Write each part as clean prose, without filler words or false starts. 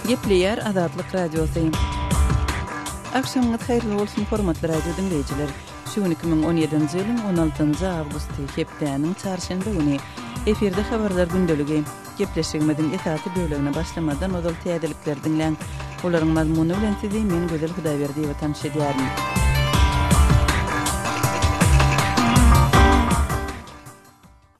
Gepleýär Azatlyk Radiosy. Agşamyňyz haýyrly bolsun, hormatly radio diňleýjiler. Şu gün 2017-nji ýylyň 16-njy awgusty, hepdäniň çarşenbe güni. Efirde habarlar gündeligi. Gepleşigimiziň esasy bölegine başlamazdan ozal täzelikleri diňläň. Olaryň mazmuny bilen sizi men Gözel Hudaýberdiýewa tanyş edýärin.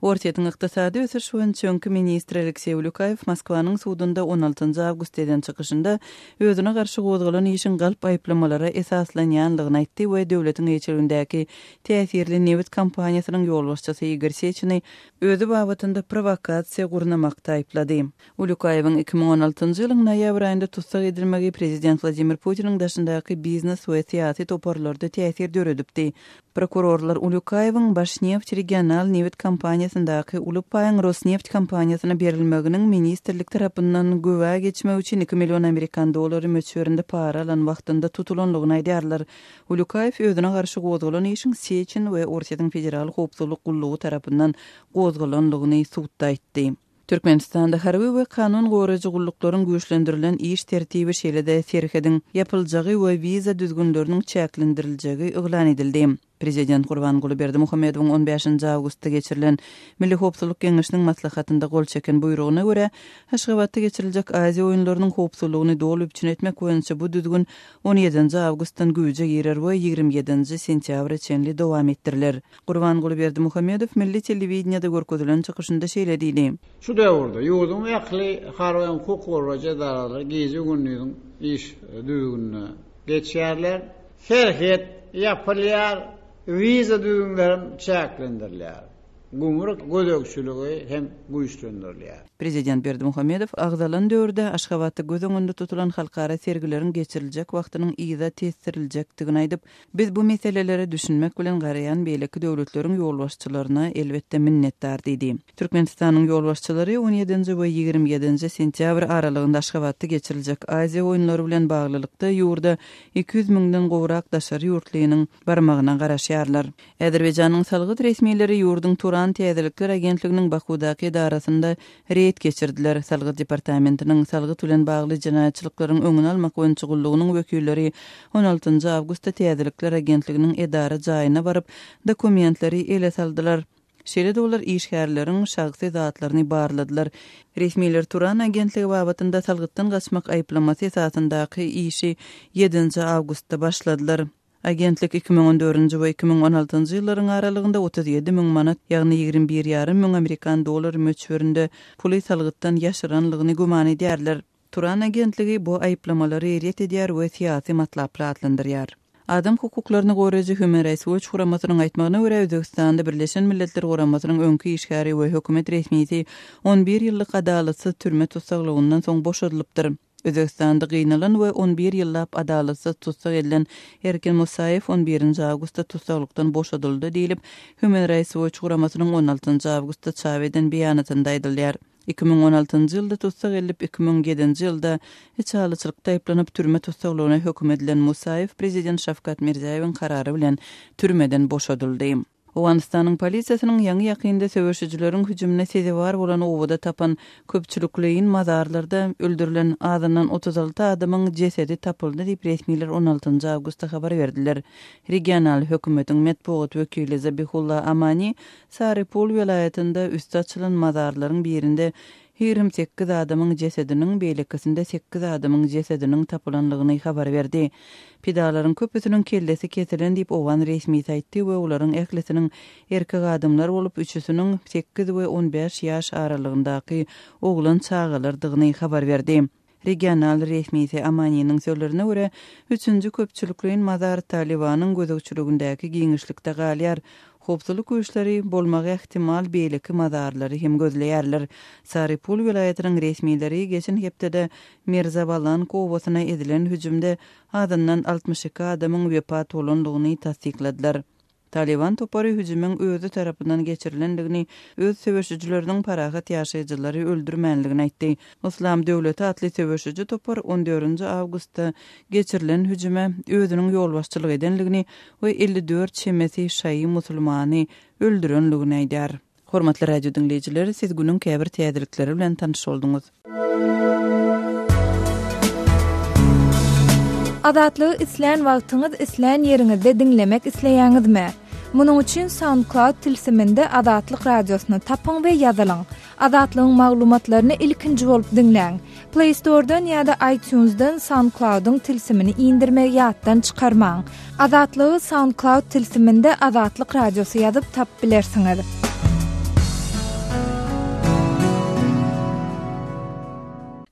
Orsýetiň ykdysady ösüş boýunça öňki ministri Alekseý Ulýukaýew Moskwanyň sudunda on altynjy awgustda eden çykyşynda özüne garşy gozgalan işiň galp aýyplamalara esaslanýanlygyny aýtdy we döwletiň eýeçiligindäki täsirli nebit kompaniýasynyň ýolbaşçysy Igor Seçini özi babatynda prowokasiýa gurnamakda aýyplady. Ulýukaýewiň 2016-njy ýylyň noýabr aýynda tussag edilmegi prezident Wladimir Putiniň daşyndaky biznes we syýasy toparlarda täsir döredipdi. Prokurorlar Ulýukaýewiň Başneft regional nebit kompaniýasyndaky uly paýyň Rosneft kompaniýasyna berilmeginiň ministrlik tarapyndan güwä geçmek üçin iki million amerikan dollary möçberinde para alan wagtynda tutulandygyny aýdýarlar. Ulýukaýew özüne garşy gozgalan işiň Seçin we Orsýetiň Federal howpsuzlyk gullugy tarapyndan gozgalandygyny sudda aýtdy. Türkmenistanda harby we kanun goraýjy gulluklaryň güýçlendirilen iş tertibi şeýle-de serhediň ýapyljagy we wiza düzgünleriniň çäklendiriljegi yglan edildi. Prezident Gurbanguly Berdimuhamedowyň on bäşinji awgustda geçirilen Milli howpsuzlyk geňeşiniň maslahatynda gol çeken buýrugyna görä, Aşgabatda geçiriljek Aziýa oýunlarynyň howpsuzlygyny doly üpjün etmek boýunça bu düzgün on ýedinji awgustdan güýje girer we 27 ýedinji sentýabra çenli dowam etdiriler. Gurbanguly Berdimuhamedow milli telewideniýede görkezilen çykyşynda şeýle diýdi. Şu döwürde ýurduň ähli harby hem hukuk goraýjy edaralary gije-gündiziň iş düzgünine geçýärler. Serhet ýapylýar, wiza düzgünleri hem çäklendirilýär. Gümrük gözegçiligi hem güýçlendirilýär. Prezident Berdimuhamedow agzalan döwürde Aşgabatda göz öňünde tutulan halkara sergileriň geçiriljek wagtynyň yza tesdiriljekdigini aýdyp, Biz bu meselelere düşünmek bilen garaýan beýleki döwletleriň ýolbaşçylaryna, elbetde, minnetdar diýdi. Türkmenistanyň ýolbaşçylary on ýedinji we 27 nji sentýabr aralygynda Aşgabatda geçiriljek Aziýa oýunlary bilen baglylykda ýurda 200 müňden gowrak daşary ýurtlynyň barmagyna garaşýarlar. Azerbaýjanyň salgyt resmileri ýurduň Turan täzelikler agentliginiň Bakuwdaky edarasynda reýd geçirdiler. Salgyt departamentiniň salgyt bilen bagly jenaýatçylyklaryň öňüni almak boýunça gullugynyň wekilleri on altynjy awgustda täzelikler agentliginiň edara jaýyna baryp, dokumentleri ele saldylar. Şeýle-de olar işgärleriň şahsy zatlaryny barladylar. Resmiler Turan agentligi babatynda salgytdan gaçmak aýyplamasy esasyndaky işi ýedinji awgustda başladylar. Agentlik 2014-nji we 2016-njy ýyllaryň aralygynda 37 müň manat, ýagny 21 ýarym müň amerikan dollary möçberinde puly salgytdan ýaşyranlygyny güman edýärler. Turan agentligi bu aýyplamalary ret edýär we syýasy matlaply atlandyrýar. Adam hukuklaryny goraýjy Human Rights Watch guramasynyň aýtmagyna görä, Özbegistanda Birleşen Milletler Guramasynyň öňki işgäri we hökümet resmisi on bir ýyllyk adalatsyz türme tussaglygyndan soň boşadylypdyr. Özbegistanda gynalan we on bir ýyllap adalatsyz tussag edilen Erkin Musaýew on birinji awgustda tussaglykdan boşadyldy diýlip, Human Rights Watch guramasynyň on altynjy awgustda çap eden beýanatynda aýdylýar. 2016-njy ýylda tussag edilip, 2007-nji ýylda içalyçylykda aýyplanyp, türme tussaglygyna höküm edilen Musaýew prezident Şawkat Mirziýoýewiň karary bilen türmeden boşadyldy. Owganystanyň polisiýasynyň ýaňy-ýakynda söweşijileriň hüjümine sezewar bolan obada tapan köpçülikleýin mazarlarda öldürilen azyndan 36 adamyň jesedi tapyldy diýip, resmiler on altynjy awgustda habar berdiler. Regional hökümetiň metbugat wekili Zabihulla Amani Sarypul welaýatynda üsti açylan mazarlaryň birinde 28 adamyň jesediniň, beýlekisinde sekiz adamyň jesediniň tapylandygyny habar berdi. Pidalaryň köpüsiniň kellesi kesilen diýip, owgan resmisi aýtdy we olaryň ählisiniň erkek adamlar bolup, üçüsiniň sekiz we on bäş ýaş aralygyndaky oglan çagalardygyny habar berdi. Regional resmisi Amaniniň sözlerine görä, üçünji köpçülikleýin mazar Talybanyň gözegçiligindäki giňişlikde galýar. Howpsuzlyk güýçleri bolmagy ähtimal beýleki mazarlary hem gözleýärler. Sarypul welaýatynyň resmileri geçen hepdede Mirzabalank obasyna edilen hüjümde azyndan 62 adamyň wepat bolandygyny tassykladylar. Talyban topary hüjümiň özi tarapyndan geçirilendigini, öz söweşijileriniň parahat ýaşaýjylary öldürmänligini aýtdy. Yslam döwleti atly söweşiji topar on dördünji awgustda geçirilen hüjüme özüniň ýolbaşçylyk edenligini we 54 çemesi şaýy musulmany öldürenligini aýdýar. Hormatly radio diňleýjiler, siz günüň käbir täzelikleri bilen tanyş bolduňyz. Azatlygy islän wagtyňyz, islän ýeriňizde diňlemek isleýäňizmi? Munuň üçin SoundCloud tilsiminde Azatlyk Radiosyny tapyň we ýazylyň. Azatlygyň maglumatlaryny ilkinji bolup diňläň. Play Store-dan ýa-da iTunes-dan SoundCloud-yň tilsimini indirmegi ýatdan çykarmaň. Azatlygy SoundCloud tilsiminde Azatlyk Radiosy ýazyp tapyp bilersiňiz.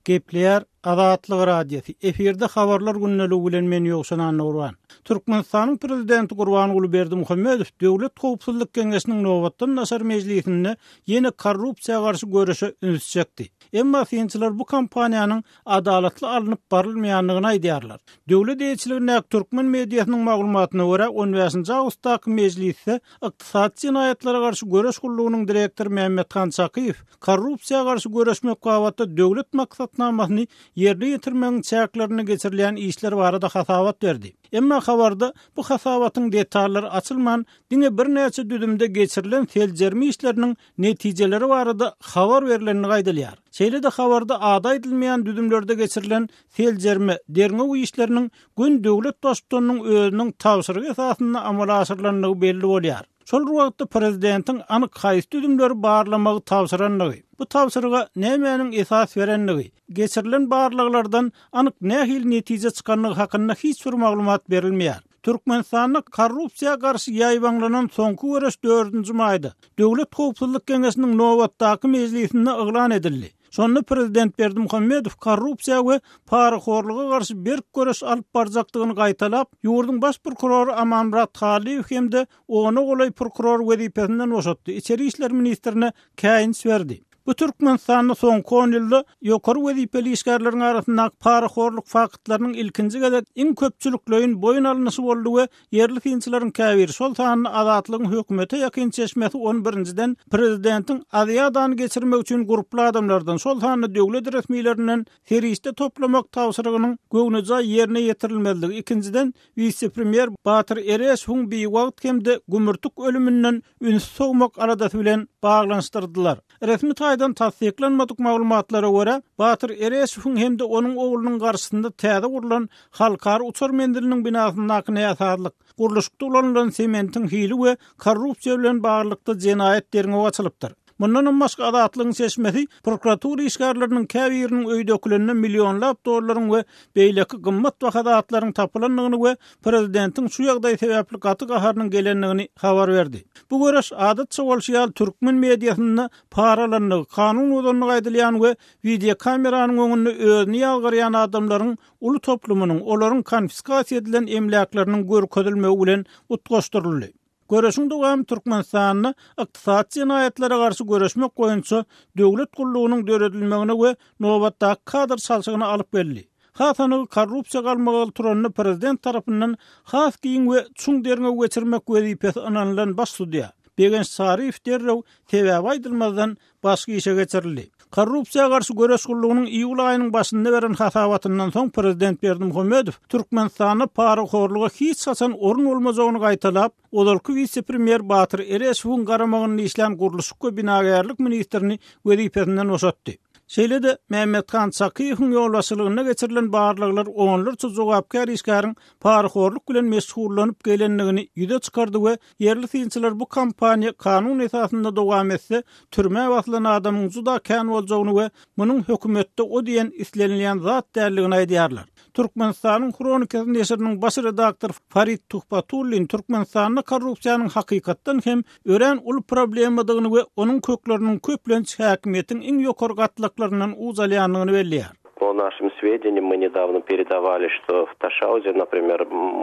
Gepleýär Azatlyk Radiosy, efirde Habarlar gündeligi bilen men Ýowşan Annagurban. Türkmenistanyň Prezidenti Gurbanguly Berdimuhamedow Döwlet howpsuzlyk geňeşiniň nobatdan daşary mejlisinde ýene korrupsiýa garşy göreşe üns çekdi. Emma synçylar bu kampaniýanyň adalatly alnyp barylmaýandygyny aýdýarlar. Döwlet eýeçiligindäki türkmen mediasynyň maglumatyna görä, on bäşinji awgustdaky mejlisde Ykdysady jenaýatlara garşy göreş gullugynyň direktory Mämmethan Çakyýew korrupsiýa garşy göreşmek babatda döwlet maksatnamasyny ýerine ýetirmegiň çäklerinde geçirilýän işler barada hasabat berdi. Emma habarda bu hasabatyň detallary açylman, diňe birnäçe düzümde geçirilen seljerme işleriniň netijeleri barada habar berlendigi aýdylýar. Şeýle-de habarda ady aýdylmaýan düzümlerde geçirilen seljerme, derňew işleriniň göni döwlet baştutanynyň özüniň tabşyrygy esasynda amala aşyrylandygy belli bolýar. Şol bir wagtda prezidentiň anyk haýsy düzümleri barlamagy tabşyrandygy, bu tabşyryga nämäniň esas berendigi, geçirilen barlaglardan anyk nähili netije çykandygy hakynda hiç bir maglumat berilmeýär. Türkmenistanda korrupsiýa garşy ýaýbaňlanan soňky göreş dördünji maýda, Döwlet howpsuzlyk geňeşiniň nobatdaky mejlisinde yglan edildi. Şonda prezident Berdimuhamedow korrupsiýa we parahorluga garşy berk göreş alyp barjakdygyny gaýtalap, ýurduň baş prokurory Amanmyrat Hallyýew hem-de ona golaý prokurory wezipesinden boşatdy, içeri işler ministrine käýinç berdi. Bu Türkmenistanda soňky on ýylda ýokary wezipeli işgärleriň arasyndaky parahorluk faktlarynyň ilkinji gezek iň köpçülikleýin boýun alnyşy boldy we ýerli synçylaryň käbiri, şol sanda Azatlygyň hökümete ýakyn çeşmesi ony birinjiden, prezidentiň Aziadany geçirmek üçin gurply adamlardan, şol sanda döwlet resmilerinden serişde toplamak tabşyrygynyň göwnejaý ýerine ýetirilmezligi, ikinjiden, wise-premýer Batyr Ereşowyň biwagt hem-de gümürtik ölüminden ünsi sowmak aladasy bilen baglanyşdyrdylar. Resmi taýdan tassyklanmadyk maglumatlara görä, Batyr Ereşowyň hem-de onuň oglunyň garşysynda täze gurlan Halkara uçar menziliniň binasyndaky näsazlyk, gurluşykda ulanylan sementiň hili we korrupsiýa bilen baglylykda jenaýat derňewi açylypdyr. Mundanam başga Azatlygyň çeşmesi prokuratura işgärleriniň käbiriniň öýi dökülende millionlap dollaryň we beýleki gymmatbaha zatlaryň tapylandygyny we prezidentiň şu ýagdaý sebäpli gaty gaharynyň gelendigini habar berdi. Bu göreş adatça bolşy ýaly türkmen mediasynda paralandygy, kanun bozandygy aýdylýan we wideokameranyň öňünde özüni ýazgarýan adamlaryň uly toplumynyň, olaryň konfiskasiýa edilen emläkleriniň görkezilmegi bilen utgaşdyryldy. Göreşiň dowamy Türkmenistanda ykdysady jenaýatlara garşy göreşmek boýunça döwlet gullugynyň döredilmegine we nobatdaky kadr çalşygyna alyp geldi. Has anygy korrupsiýa galmagaly turanda prezident tarapyndan has giň we çuň derňew geçirmek wezipesi ynanylan baş sudýa Begenç Saryýew derrew sebäbi aýdylmazdan başga işe geçirildi. Korrupsiýa garşy göreş gullugynyň iýul aýynyň başynda beren hasabatyndan soň prezident Berdimuhamedow Türkmenistanda parahorluga hiç haçan orun bolmajagyny gaýtalap, ozalky wise-premýer Batyr Ereşowyň garamagynda işlän gurluşyk we binagärlik ministrini wezipesinden boşatdy. Şeýle-de, Mämmethan Çakyýewiň ýolbaşçylygynda geçirilen barlaglar onlarça jogapkär işgäriň parahorluk bilen meşgullanyp gelendigini ýüze çykardy we Ýerli synçylar bu kampaniýa kanun esasynda dowam etse, türmä basylan adamyň juda kän boljagyny we munuň hökümetde o diýen islenilýän zat däldigini aýdýarlar. Türkmenistanyň Hronikasy neşiriniň baş redaktory Farid Tuhbatullin Türkmenistanda korrupsiýanyň hakykatdan hem örän uly problemadygyny we onuň kökleriniň köplenç häkimiýetiň iň ýokary gatlaklaryndan uç alýandygyny belleýär. Po našim swedenýam my nedawno peredawali, şto w Taşauze, naprimer,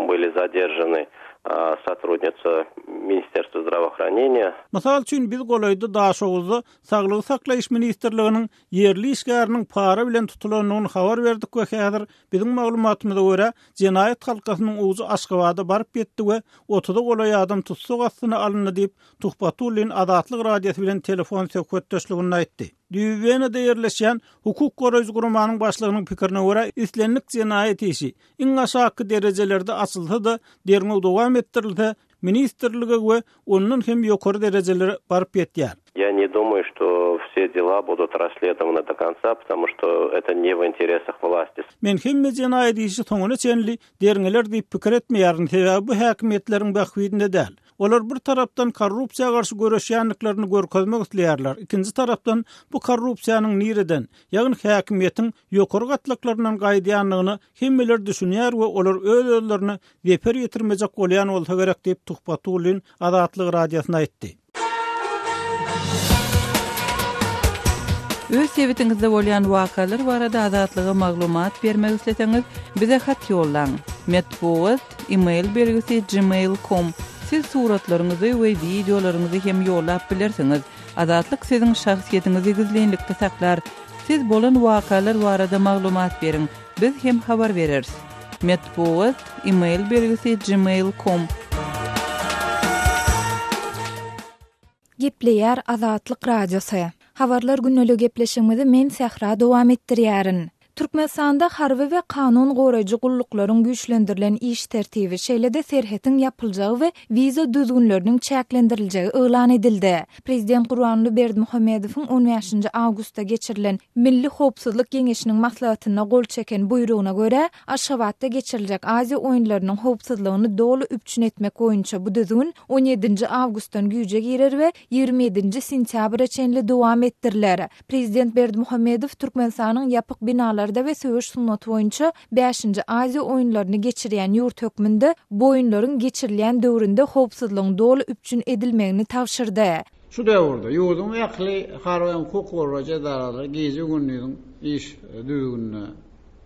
byli zadержany sotrudnica Ministerstwa zdrawoohraneniýa. Mysal üçin, biz golaýda Daşoguzda Saglygy saklaýyş ministrliginiň ýerli işgäriniň para bilen tutulandygyny habar berdik we häzir biziň maglumatymyza görä, jenaýat halkasynyň ujy Aşgabada baryp ýetdi we otuza golaý adam tussag astyna alyndy diýip, Tuhbatullin Azatlyk Radiosy bilen telefon söhbetdeşliginde aýtdy. Düýbi Wenada ýerleşýän hukuk goraýjy guramanyň başlygynyň pikirine görä, islendik jenaýat işi, iň aşaky derejelerde açylsa-da, derňew dowam etdirilse, ministrlige we ondan hem ýokary derejelere baryp ýetýär. Я не думаю, что все дела будут расследованы до конца, потому что это не в интересах власти. Men hemme jenaýat işi soňuna çenli derňeler diýip pikir etmeýärin, sebäbi bu häkimiýetleriň bähbidine däl. Olar bir tarapdan korrupsiýa garşy göreşýändiklerini görkezmek isleýärler, ikinji tarapdan bu korrupsiýanyň nireden, ýagny häkimiýetiň ýokary gatlaklaryndan gaýdýandygyna hemmeler düşünýär we olar öz-özlerine zeper ýetirmejek bolýan bolsa gerek diýip, Tuhbatullin Azatlyk Radiosyna aýtdy. Öz sebitiňizde bolýan wakalar barada Azatlyga maglumat bermek isleseňiz, bize hat ýollaň. Metbugat, e-mail belgisi gmail com. Siz suratlaryňyzy we wideolaryňyzy hem ýollap bilersiňiz. Azatlyk siziň şahsyýetiňizi gizlinlikde saklar. Siz bolan wakalar barada maglumat beriň, biz hem habar bereris. Metbugat, e-mail belgisi gmail com. Gepleýär Azatlyk Radiosy. Habarlar gündelik gepleşigimizi men Sähra dowam etdirýärin. Türkmenistanda harby we kanun goraýjy gulluklaryň güýçlendirilen iş tertibi, şeýle-de serhetiň ýapyljagy we wiza düzgünleriniň çäklendiriljegi yglan edildi. Prezident Gurbanguly Berdimuhamedowyň on bäşinji awgustda geçirilen Milli howpsuzlyk geňeşiniň maslahatynda gol çeken buýrugyna görä, Aşgabatda geçiriljek Aziýa oýunlarynyň howpsuzlygyny doly üpjün etmek boýunça bu düzgün on ýedinji awgustdan güýje girer we 27 ýedinji sentýabra çenli dowam etdiriler. Prezident Berdimuhamedow Türkmenistanyň ýapyk binalarda we söweş sungaty boýunça bäşinji Aziýa oýunlaryny geçirýän ýurt hökmünde bu oýunlaryň geçirilýän döwründe howpsuzlygyň doly üpjün edilmegini tabşyrdy. Şu döwürde ýurduň ähli harby hem hukuk goraýjy edaralary gije-gündiziň iş düzgünine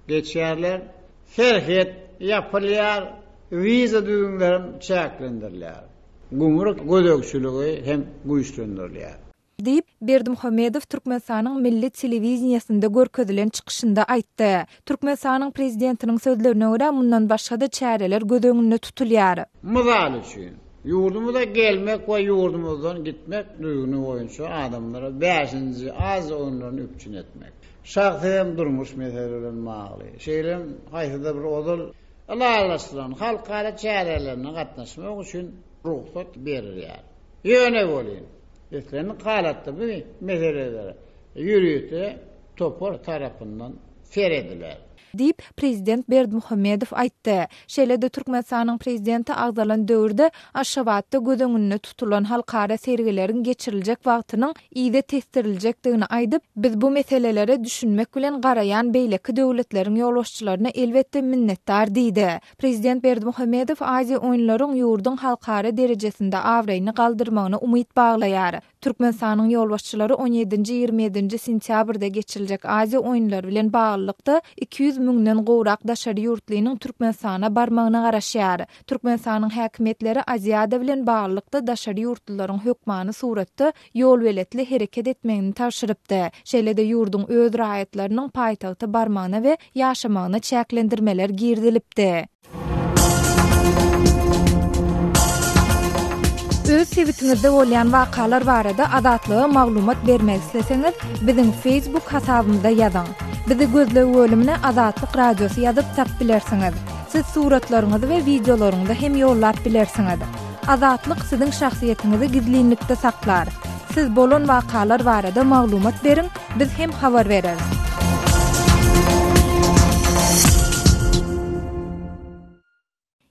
geçýärler. Serhet ýapylýar, wiza düzgünleri hem çäklendirilýär. Gümrük gözegçiligi hem güýçlendirilýär. Diýip, Berdimuhamedow Türkmenistanyň milli telewideniýesinde görkezilen çykyşynda aýtdy. Türkmenistanyň prezidentiniň sözlerine görä, mundan başga-da çäreler göz öňünde tutulýar. Mysal üçin, ýurdumyza gelmek we ýurdumyzdan gitmek düzgüni boýunça adamlara bäşinji Aziýa oýunlaryny üpjün etmek, şahsy hem durmuş meseleleri bilen bagly, şeýle hem haýsydyr bir ozal ylalaşylan halkara çärelerine gatnaşmak üçin rugsat berilýär. Ýöne welin, islendik halatda bu meselelere ýörite topar tarapyndan serediler. Diýip, prezident Berdimuhamedow aýtdy. Şeýle-de Türkmenistanyň prezidenti agzalan döwürde Aşgabatda göz öňünde tutulan halkara sergileriň geçiriljek wagtynyň yza tesdiriljekdigini aýdyp, Biz bu meselelere düşünmek bilen garaýan beýleki döwletleriň ýolbaşçylaryna elbetde minnetdar diýdi. Prezident Berdimuhamedow Aziýa oýunlaryň ýurduň halkara derejesinde abraýyny galdyrmagyna umyt baglaýar. Türkmenistanyň ýolbaşçylary on ýedinji, 27 ýedinji sentýabrda geçiriljek Aziýa oýunlary bilen baglylykda 200 müňden gowrak daşary ýurtlynyň Türkmenistana barmagyna garaşýar. Türkmenistanyň häkimiýetleri Aziada bilen baglylykda daşary ýurtlularyň hökmany suratda ýolbeletli hereket etmegini tabşyrypdy. Şeýle-de ýurduň öz raýatlarynyň paýtagta barmagyna we ýaşamagyna çäklendirmeler girizilipdi. Öz sebitiňizde bolýan wakalar barada Azatlyga maglumat bermek isleseňiz, biziň Facebook hasabymyza ýazyň. Bizi gözleg bölümine Azatlyk Radiosy ýazyp tapyp bilersiňiz. Siz suratlaryňyzy we wideolaryňyzy hem ýollap bilersiňiz. Azatlyk siziň şahsyýetiňizi gizlinlikde saklar. Siz bolan wakalar barada maglumat beriň, biz hem habar bereris.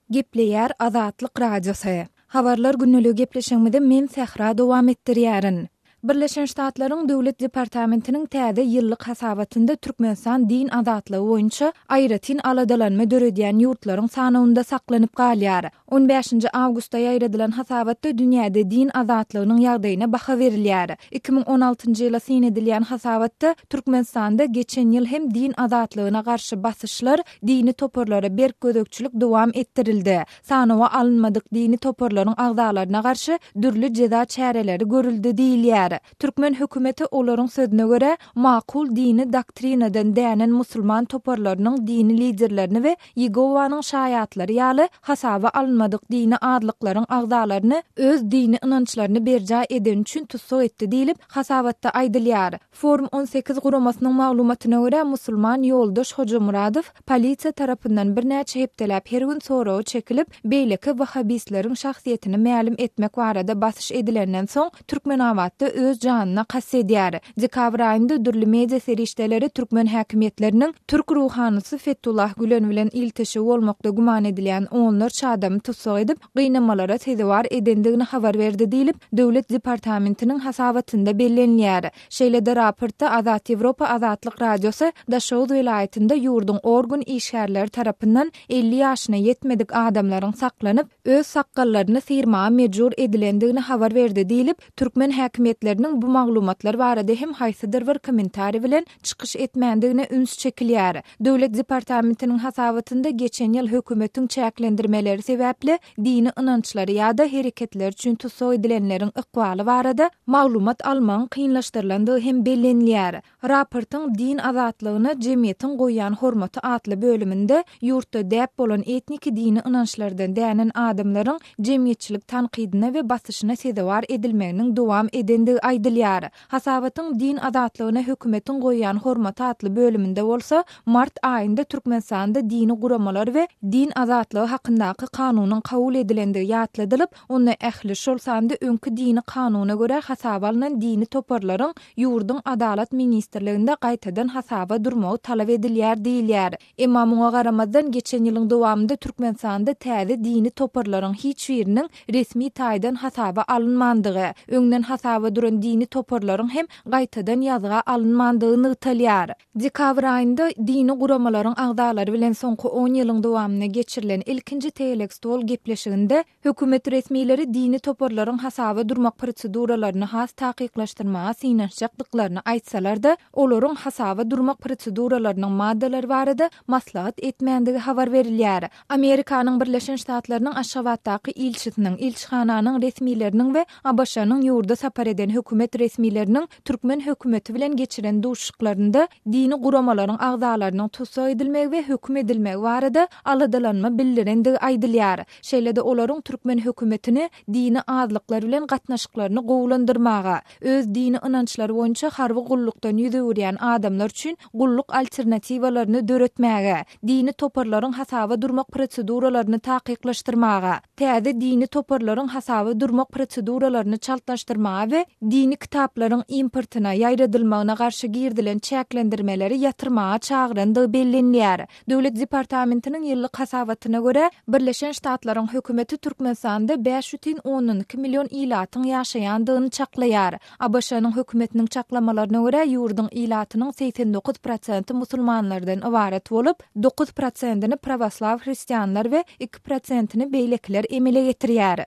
Gepleýär Azatlyk Radiosy. Habarlar gündeligi gepleşigimizi men Sähra dowam etdirýärin. Birleşen Ştatlaryň Döwlet departamentiniň täze ýyllyk hasabatynda Türkmenistan din azatlygy boýunça aýratyn aladalanma döredýän ýurtlaryň sanawynda saklanyp galýar. On bäşinji awgustda ýaýradylan hasabatda dünýäde din azatlygynyň ýagdaýyna baha berilýär. 2016-njy ýyla syn edilýän hasabatda Türkmenistanda geçen ýyl hem din azatlygyna garşy basyşlar, dini toparlara berk gözegçilik dowam etdirildi. Sanawa alynmadyk dini toparlaryň agzalaryna garşy dürli jeza çäreleri görüldi diýilýär. aýdylýar. Türkmen hökümeti olaryň sözüne görä, makul dini doktrinadan dänen musulman toparlarynyň dini liderlerini we Ýegowanyň şaýatlary ýaly hasaba alynmadyk dini azlyklaryň agzalaryny öz dini ynançlaryny berjaý edeni üçin tussag etdi diýlip, hasabatda aýdylýar. Forum 18 guramasynyň maglumatyna görä, musulman Ýoldaş Hojamyradow polisiýa tarapyndan birnäçe hepdeläp her gün soraga çekilip, beýleki wahhabistleriň şahsyýetini mälim etmek barada basyş edilenden soň, Türkmenabatda öz janyna kast edýär. Dekabr aýynda dürli media serişdeleri türkmen häkimiýetleriniň türk ruhanysy Fetullah Gülen bilen ilteşigi bolmakda güman edilýän onlarça adamy tussag edip, gynamalara sezewar edendigini habar berdi diýlip, Döwlet departamentiniň hasabatynda bellenilýär. Şeýle-de raportda Azat Ýewropa Azatlyk Radiosy Daşoguz welaýatynda ýurduň organ işgärleri tarapyndan 50 ýaşyna ýetmedik adamlaryň saklanyp, öz sakgallaryny syrmaga mejbur edilendigini habar berdi diýlip, türkmen häkimiýetleriniň bu maglumatlar barada hem haýsydyr bir kommentariý bilen çykyş etmändigine üns çekilýär. Döwlet departamentiniň hasabatynda geçen ýyl hökümetiň çäklendirmeleri sebäpli dini ynançlary ýa-da hereketleri üçin tussag edilenleriň ykbaly barada maglumat almagyň kynlaşdyrylandygy hem bellenilýär. Raportyň Din azatlygyna jemgyýetiň goýýan hormaty atly bölüminde ýurtda däp bolan etniki dini ynançlardan dänen adamlaryň jemgyýetçilik tankydyna we basyşyna sezewar edilmeginiň dowam edendigi aýdylýar. Hasabatyň Din azatlygyna hökümetiň goýýan hormaty atly bölüminde bolsa, mart aýynda Türkmenistanda dini guramalar we din azatlygy hakyndaky kanunyň kabul edilendigi ýatladylyp, onda ähli, şol sanda öňki dini kanuna görä hasaba alnan dini toparlaryň ýurduň Adalat ministrliginde gaýtadan hasaba durmagy talap edilýär diýilýär. Emma muňa garamazdan, geçen ýylyň dowamynda Türkmenistanda täze dini toparlaryň hiç biriniň resmi taýdan hasaba alynmandygy, öňden hasaba duran dini toparlaryň hem gaýtadan ýazga alynmandygy nygtalýar. Dekabr aýynda dini guramalaryň agzalary bilen soňky on ýylyň dowamynda geçirilen ilkinji tegelek stol gepleşiginde Hökümet resmileri dini toparlaryň hasaba durmak proseduralaryny has takyklaşdyrmaga synanyşjakdyklaryny aýtsalar-da, olaryň hasaba durmak proseduralarynyň maddalary barada maslahat etmändigi habar berilýär. Amerikanyň Birleşen Ştatlarynyň Aşgabatdaky ilçisiniň, ilçihananyň resmileriniň we ABŞ-nyň ýurda sapar eden hökümet resmileriniň türkmen hökümeti bilen geçiren duşuşyklarynda dini guramalaryň agzalarynyň tussag edilmegi we höküm edilmegi barada aladalanma bildirendigi aýdylýar. Şeýle-de olaryň türkmen hökümetini dini azlyklar bilen gatnaşyklaryny gowulandyrmaga, öz dini ynançlary boýunça harby gullukdan ýüz öwürýän adamlar üçin gulluk alternatiwalaryny döretmäge, dini toparlaryň hasaba durmak proseduralaryny takyklaşdyrmaga, täze dini toparlaryň hasaba durmak proseduralaryny çaltlaşdyrmaga we dini kitaplaryň importyna, ýaýradylmagyna garşy girizilen çäklendirmeleri ýatyrmaga çagyrandygy bellenilýär. Döwlet departamentiniň ýyllyk hasabatyna görä, Birleşen Ştatlaryň hökümeti Türkmenistanda 5,2 million ilatyň ýaşaýandygyny çaklaýar. ABŞ-nyň hökümetiniň çaklamalaryna görä, ýurduň ilatynyň 89 prosenti musulmanlardan ybarat bolup, 9 prosentini prawoslaw hristianlar we 2 prosentini beýlekiler emele getirýär.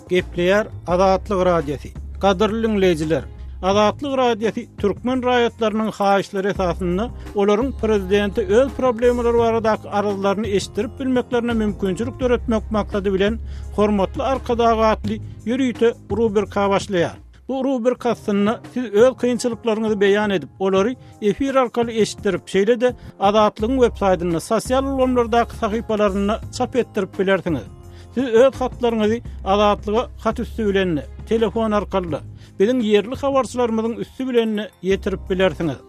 Gepleýär Azatlyk Radiosy. Gadyrly diňleýjiler, Azatlyk Radiosy türkmen raýatlarynyň haýyşlary esasynda olaryň prezidente öz problemalary baradaky arzlaryny eşitdirip bilmeklerine mümkinçilik döretmek maksady bilen Hormatly Arkadag atly ýörite rubrika başlaýar. Bu rubrika astynda siz öz kynçylyklaryňyzy beýan edip, olary efir arkaly eşitdirip, şeýle-de Azatlygyň web saýtynda, sosial ulgamlardaky sahypalarynda çap etdirip bilersiňiz. Siz öz hatlaryňyzy Azatlyga hat üsti bilen-de, telefon arkaly-da, biziň ýerli habarçylarymyzyň üsti bilen-de ýetirip bilersiňiz.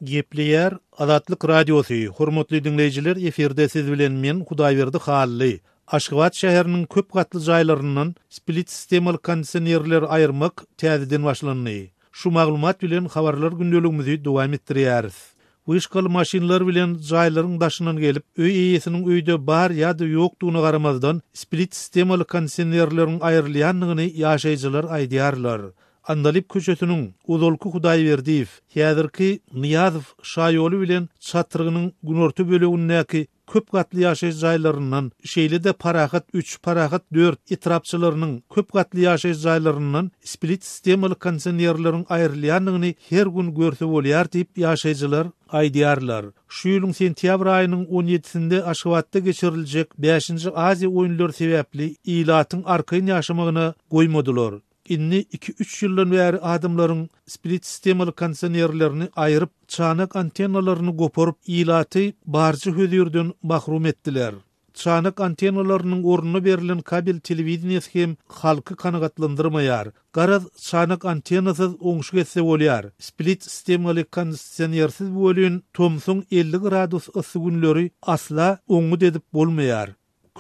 Gepleýär Azatlyk Radiosy, Hormatly diňleýjiler efirde siz bilen men Hudaýberdi Hally. Aşgabat şäheriniň köp gatly jaýlaryndan split sistemaly kondisionerleri aýyrmak täzeden başlandy. Şu maglumat bilen habarlar gündeligimizi dowam etdirýäris. Wyşkaly maşynlar bilen jaýlaryň daşyndan gelip, öý eýesiniň öýde bar ýa-da ýokdugyna garamazdan split sistemaly kondisionerleriň aýrylýandygyny ýaşaýjylar aýdýarlar. Andalyp köçesiniň ozalky Hudaýberdiýew, häzirki Nyýazow şaýoly bilen çatrygynyň günorta bölegindäki. köp gatly ýaşaýyş jaýlaryndan, şeýle-de Parahat üç, Parahat dört etrapçalarynyň köp gatly ýaşaýyş jaýlaryndan split sistemaly kondisionerleriň aýrylýandygyny her gün görse bolýar diýip, ýaşaýjylar aýdýarlar. Şu ýylyň sentýabr aýynyň on ýedisinde Aşgabatda geçiriljek bäşinji Aziýa oýunlary sebäpli ilatyň arkaýyn ýaşamagyna goýmadylar. Indi iki-üç ýyldan bäri adamlaryň split sistemaly kondisionerlerini aýryp, çanak antennalaryny goparyp, ilaty barja hözirden mahrum etdiler. Çanak antennalarynyň ornuna berlen kabel telewideniýesi hem halky kanagatlandyrmaýar. Garaz, çanak antennasyz oňşuk etse bolýar. Split sistemaly kondisionersiz welin tomsuň 50 gradus yssy günleri asla oňňut edip bolmaýar.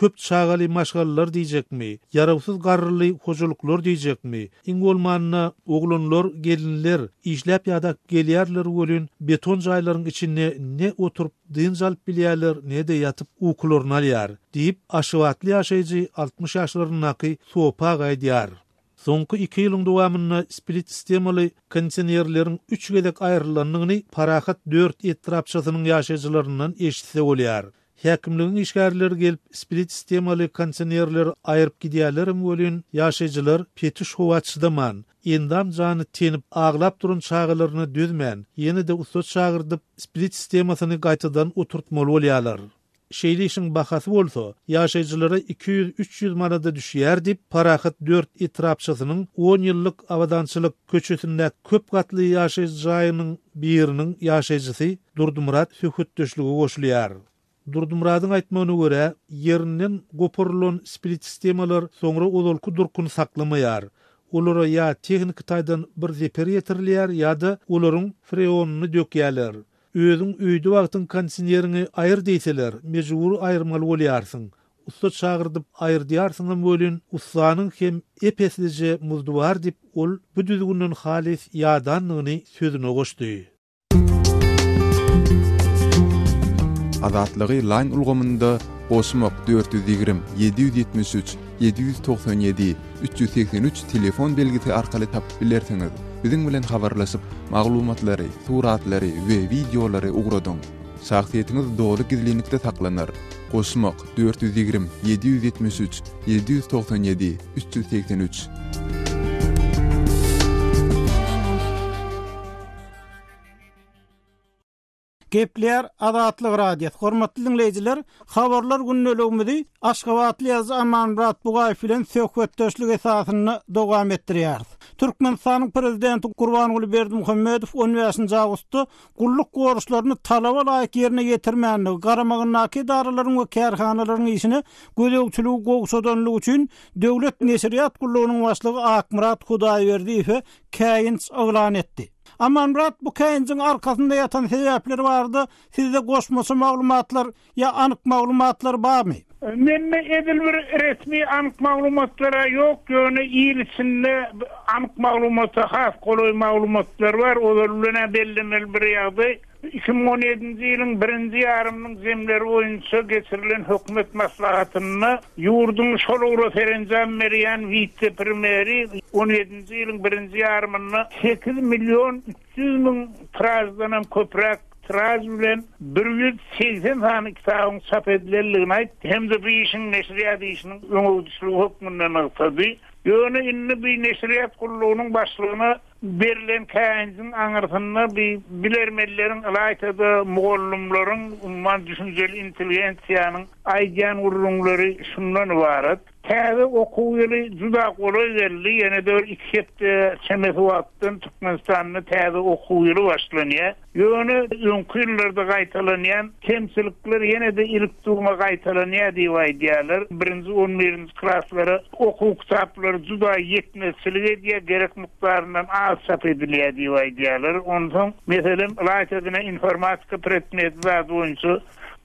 Köp çagaly maşgalalar diýjekmi, ýarawsyz garryly hojalyklar diýjekmi, iň bolmanda, oglanlar, gelinler işläp ýadap gelýärler welin, beton jaýlaryň içinde ne oturyp dynç alyp bilýärler, ne-de ýatyp ukularyny alýar, diýip, aşgabatly ýaşaýjy 60 ýaşlaryndaky Sopy aga aýdýar. Soňky iki ýylyň dowamynda split sistemaly kondisionerleriň üç gezek aýrylandygyny Parahat dört etrapçasynyň ýaşaýjylaryndan eşitse bolýar. Häkimligiň işgärleri gelip, split sistemaly kondisionerleri aýryp gidýärlerem welin, ýaşaýjylar petiş howa çydaman, endam-jany tenip, aglap duran çagalaryna dözmän, ýene-de ussa çagyrdyp, split sistemasyny gaýtadan oturtmaly bolýarlar. Şeýle işiň bahasy bolsa, ýaşaýjylara 200-300 manada düşýär diýip, Parahat dört etrapçasynyň on ýyllyk Abadançylyk köçesindäki köp gatly ýaşaýyş jaýynyň biriniň ýaşaýjysy Durdymyrat söhbetdeşlige goşulýar. Durdymyradyň aýtmagyna görä, ýerinden goparylan split-sistemalar soňra ozalky durkuny saklamaýar. Olara ýa tehniki taýdan bir zeper ýetirilýär ýa-da olaryň freonyny dökýärler. Özüň öýde wagtyň kondisioneriňi aýyr diýseler, mejbury aýyrmaly bolýarsyň. Ussa çagyrdyp aýyrdýarsyňam welin, ussanyň hem ep-eslije muzdy bar diýip, ol bu düzgünden halys ýadandygyny sözüne goşdy. Azatlygy Line ulgamynda goşmak 420 773 797 383 telefon belgisi arkaly tapyp bilersiňiz. Biziň bilen habarlaşyp, maglumatlary, suratlary we wideolary ugradyň. Şahsyýetiňiz doly gizlinlikde saklanar. Goşmak 420 773 797 383. Gepleýär Azatlyk Radiosy. Hormatly diňleýjiler, habarlar gündeligimizi aşgabatly ýazyjy Amanmyrat Bugaýew bilen söhbetdeşlik esasynda dowam etdirýäris. Türkmenistanyň Prezidenti Gurbanguly Berdimuhamedow on bäşinji awgustda gulluk borçlaryny talaba laýyk ýerine ýetirmändigi, garamagyndaky edaralaryň we kärhanalaryň işine gözegçiligi gowşadanlygy üçin Döwlet neşirýat gullugynyň başlygy Akmyrat Hudaýberdiýewe käýinç yglan etdi. Amanmyrat, bu käýinjiň arkasynda ýatan sebäpler barada sizde goşmaça maglumatlar ýa anyk maglumatlar barmy? Mende edil bir resmi anyk maglumatlar-a ýok, ýöne il içinde anyk maglumata has golaý maglumatlar bar. Ozaly bilen-ä bellemeli bir ýagdaý, 2017-nji ýylyň birinji ýarymynyň jemleri boýunça geçirilen hökümet maslahatynda ýurduň şol ugra serenjam berýän wise-premýeri on ýedinji ýylyň birinji ýarymynda 8 million 300 müň tiraždanam köpräk tiraž bilen 180 sany kitabyň çap edilendigini aýtdy hem-de bu işiň neşirýat işiniň öňegidişligi hökmünde nygtady. Ýöne indi bu neşirýat gullugynyň başlygyna Berlen käýinjiň aňyrsynda bi bilermenleriň, ylaýta-da mugallymlaryň, umuman düşünjeli intelligensiýanyň aýdýan gürrüňleri şundan ybarat. Täze okuw ýyly juda golaý geldi, ýene-de bir iki hepde çemesi wagtdan Türkmenistanda täze okuw ýyly başlanýar. Ýöne öňki ýyllarda gaýtalanýan kemçilikler ýene-de ilik-düwme gaýtalanýar diýip aýdýarlar. Birinji, on birinji klaslara okuw kitaplary juda ýetmezçilik edýär, gerek mukdaryndan az çap edilýär diýip aýdýarlar. Onsoň, meselem, ylaýta-da informatika predmeti zady boýunça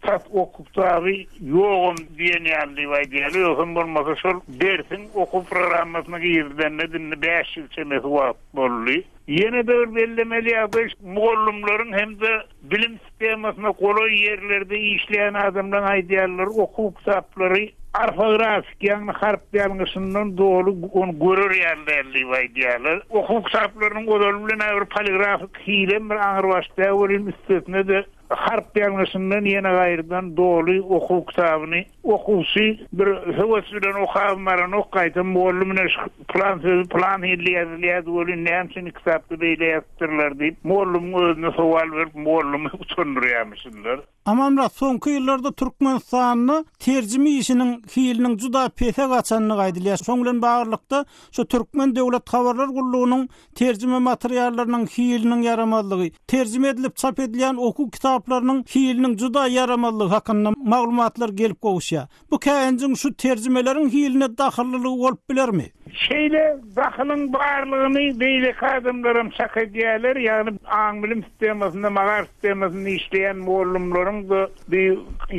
tas okuw kitaby ýogam diýen ýaly diýip aýdýarlar. Ýogsam bolmasa şol dersiň okuw programmasyna girizilenine indi bäş ýyl çemesi wagt boldy. Ýene-de bir bellemeli ýagdaý, mugallymlaryň hem-de bilim sistemasyna golaý ýerlerde işleýän adamlaryň aýdýanlary, okuw kitaplary orfografik, ýagny harp ýalňyşyndan doly, ony görer ýaly däl diýip aýdýarlar. Okuw kitaplarynyň ozaly bilen-ä bir poligrafik hilem bir aňrybaş däl welin, üstesine-de. Harp ýalňyşyndan ýene gaýrydan doly okuw kitabyny okuwçy bir höwes bilen okabam baranok, gaýtam mugallym ine şu pylan sözi pylan hilli ýazylýardy welin näme üçin kitapda beýle ýazypdyrlar diýip, mugallymyň özüne sowal berip mugallymy utandyrýarmyşynlar. Amanmyrat, soňky ýyllarda Türkmenistanda terjime işiniň hiliniň juda pese gaçandygy aýdylýar. Şoň bilen baglylykda, şu Türkmen döwlet habarlar gullugynyň terjime materiallarynyň hiliniň ýaramazlygy, terjime edilip çap edilýän okuw kitaplarynyň hiliniň juda ýaramazlygy hakynda maglumatlar gelip gowuşýar. Bu käýinjiň şu terjimeleriň hiline dahyllylygy bolup bilermi? Şeýle dahylyň barlygyny beýleki adamlaram çak edýärler, ýagny aň-bilim sistemasynda, magaryf sistemasynda işleýän mugallymlaryň-da, bi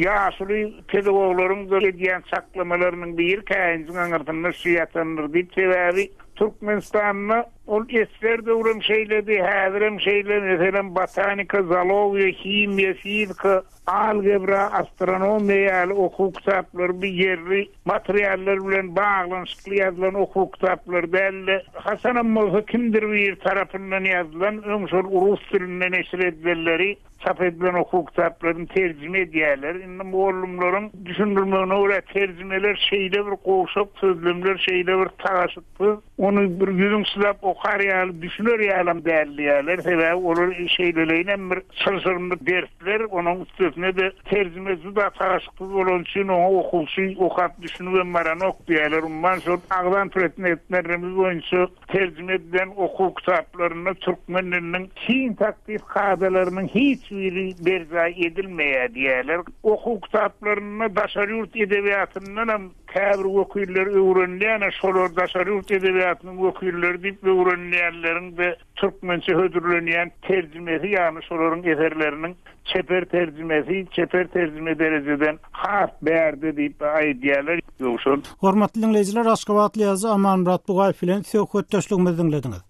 ýaşuly pedagoglaryň-da edýän çaklamalarynyň biri käýinjiň aňyrsynda şu ýatandyr diýip, sebäbi Türkmenistanda ol esger döwrem şeýledi, häzirem şeýle, meselem, botanika, zoologiýa, himiýa, fizika, Algebra, astronomiýa ýaly okuw kitaplary bir ýerli materiallar bilen baglanyşykly ýazylan okuw kitaplary däl-de, haçanam bolsa kimdir biri tarapyndan ýazylan, öň şol rus dilinde neşir edilenleri, çap edilen okuw kitaplaryny terjime edýärler. Indi mugallymlaryň düşündirmegine görä, terjimeler şeýle bir gowşak, sözlemler şeýle bir tagaşyksyz, Ony bir ýüzüň sylap okar ýaly, düşüner ýalam däl diýýärler. Sebäbi olar şeýleleýinem bir çylşyrymly dersler, onuň üstesine-de terjime juda tagaşyksyz bolany üçin oňa okuwçy okap düşünibem baranok diýýärler. Umuman şol agzan predmetlerimiz boýunça terjime edilen okuw kitaplarynda türkmen diliniň sintaksis kadalarynyň hiç biri berjaý edilmeýär diýýärler. Okuw kitaplarynda daşary ýurt edebiýatyndanam Käbir wekiller öwrenilýän-ä şolar daşary ýurt edebiýatynyň wekilleri diýip öwrenilýänleriň-de türkmençe hödürlenýän terjimesi, ýagny şolaryň eserleriniň çeper terjimesi çeper terjime derejeden has bärde diýip aýdýarlar. Ýowşan. Hormatly diňleýjiler, aşgabatly ýazyjy Amanmyrat Bugaýew bilen söhbetdeşligimizi diňlediňiz.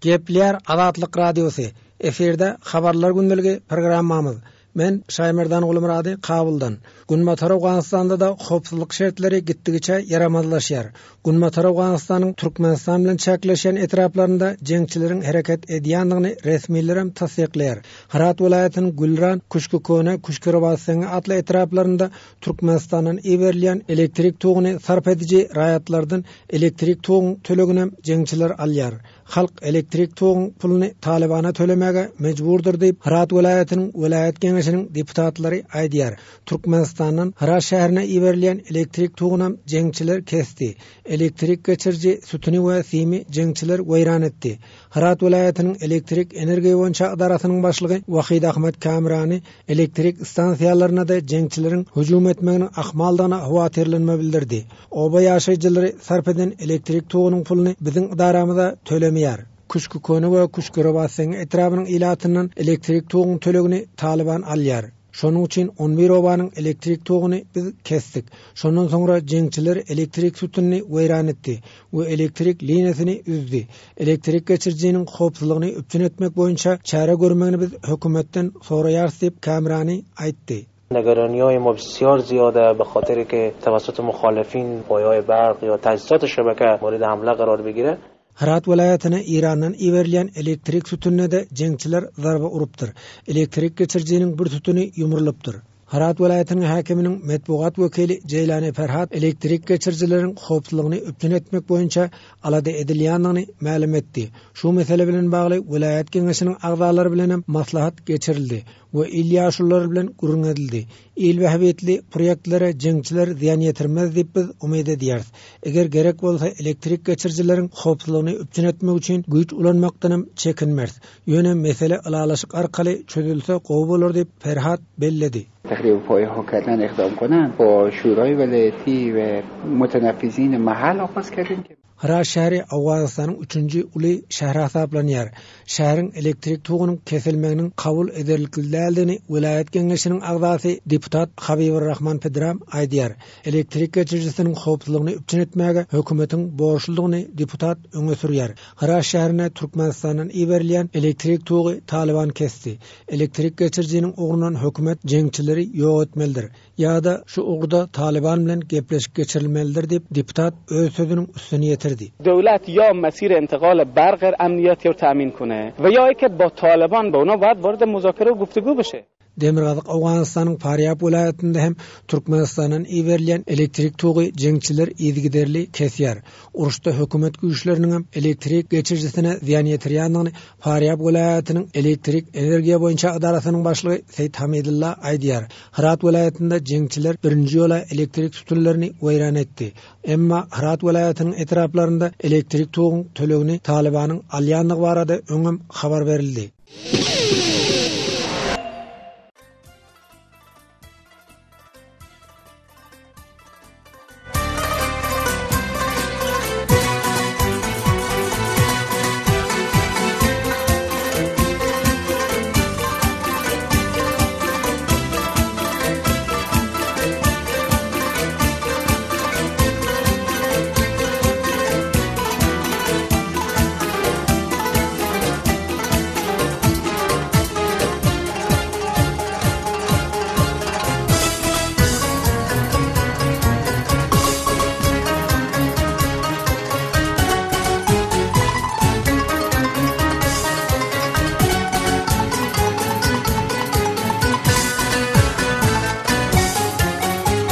Gepleýär Azatlyk Radiosy, efirde Habarlar gündeligi programmamyz. Men Şaýmerdan Gulmyrady Kabuldan. Günbatar Owganystanda-da howpsuzlyk şertleri gitdigiçe ýaramazlaşýar. Günbatar Owganystanyň Türkmenistan bilen çäkleşýän etraplarynda jeňçileriň hereket edýändigini resmilerem tassyklaýar. Hyrat welaýatynyň Gülran, Küşkiköne, Küşkirobatseňňi atly etraplarynda Türkmenistandan iberilýän elektrik toguny sarp ediji raýatlardan elektrik toguň töleginem jeňçiler alýar. Halk elektrik toguň puluny Talybana tölemäge mejburdyr diýip, Hyrat welaýatynyň welaýat geňeşiniň deputatlary aýdýar. Türkmenistandan Hyrat şäherine iberilýän elektrik togunam jeňçiler kesdi. Elektrik geçiriji sütüni we simi jeňçiler weýran etdi. Hyrat welaýatynyň elektrik energiýa boýunça ydarasynyň başlygy Wahid Ahmad Kamrani elektrik stansiýalaryna-da jeňçileriň hüjüm etmeginiň ahmaldygyna howatyrlanma bildirdi. Oba ýaşaýjylary sarp eden elektrik togunyň puluny biziň ydaramyza tölemeýär. Küşkiköne we Küşkirobatseňňi etrabynyň ilatyndan elektrik toguň tölegini Talyban alýar. Şonuň üçin on bir obanyň elektrik toguny biz kesdik. Şondan soňra jeňçiler elektrik sütünini weýran etdi we elektrik liniýasyny üzdi. Elektrik geçirijiniň howpsuzlygyny üpjün etmek boýunça çäre görmegini biz hökümetden soraýarys diýip, Kamrani aýtdy. نگرانی ما بسیار زیاده به خاطر که توسط مخالفین پایه‌های برق یا تجهیزات شبکه مورد حمله قرار بگیره. Hyrat welaýatyna Eýrandan iberilýän elektrik sütünine-de jeňçiler zarba urupdyr. Elektrik geçirijiniň bir sütüni ýumrulypdyr. Hyrat welaýatynyň häkiminiň metbugat wekili Jeýlani Ferhat elektrik geçirijileriň howpsuzlygyny üpjün etmek boýunça alada edilýändigini mälim etdi. Şu mesele bilen bagly welaýat geňeşiniň agzalary bilenem maslahat geçirildi we il ýaşululary bilen gürrüň edildi. Il bähbitli proýektlere jeňçiler zyýan ýetirmez diýip biz umyt edýäris. Eger gerek bolsa elektrik geçirijileriň howpsuzlygyny üpjün etmek üçin güýç ulanmakdanam çekinmeris. Ýöne mesele ylalaşyk arkaly çözülse gowy bolar diýip Ferhat belledi. تخریب پایه ها کردن اقدام کنند با شورای ولایتی و متنفذین محل آغاز کردیم که Hyrat şäheri Owganystanyň üçünji uly şäheri hasaplanýar. Şäheriň elektrik togunyň kesilmeginiň kabul ederlikli däldigini welaýat geňeşiniň agzasy deputat Habibur-Rahman Pedram aýdýar. Elektrik geçirijisiniň howpsuzlygyny üpjün etmäge hökümetiň borçludygyny deputat öňe sürýär. Hyrat şäherine Türkmenistandan iberilýän elektrik togy Talyban kesdi. Elektrik geçirijiniň ugrundan hökümet jeňçileri ýok etmelidir. Ýa-da şu ugurda Talyban bilen gepleşik geçirilmelidir diýip, deputat öz sözüniň üstüni ýetirdi. ýetirdi. Döwlet ýa mesir intigal barq emniýeti ro tämin kone we ýa eke ba taliban ba ona baýad warid muzakere we guftugu bişe. Demirgazyk Owganystanyň Farýab welaýatynda hem Türkmenistandan iberilýän elektrik togy jeňçiler yzygiderli kesýär. Uruşda hökümet güýçleriniňem elektrik geçirijisine zyýan ýetirýändigini Farýab welaýatynyň elektrik energiýa boýunça edarasynyň başlygy Seýit Hamidulla aýdýar. Hyrat welaýatynda jeňçiler birinji ýola elektrik sütünlerini weýran etdi. Emma Hyrat welaýatynyň etraplarynda elektrik toguň tölegini Talybanyň alýandygy barada öňem habar berildi.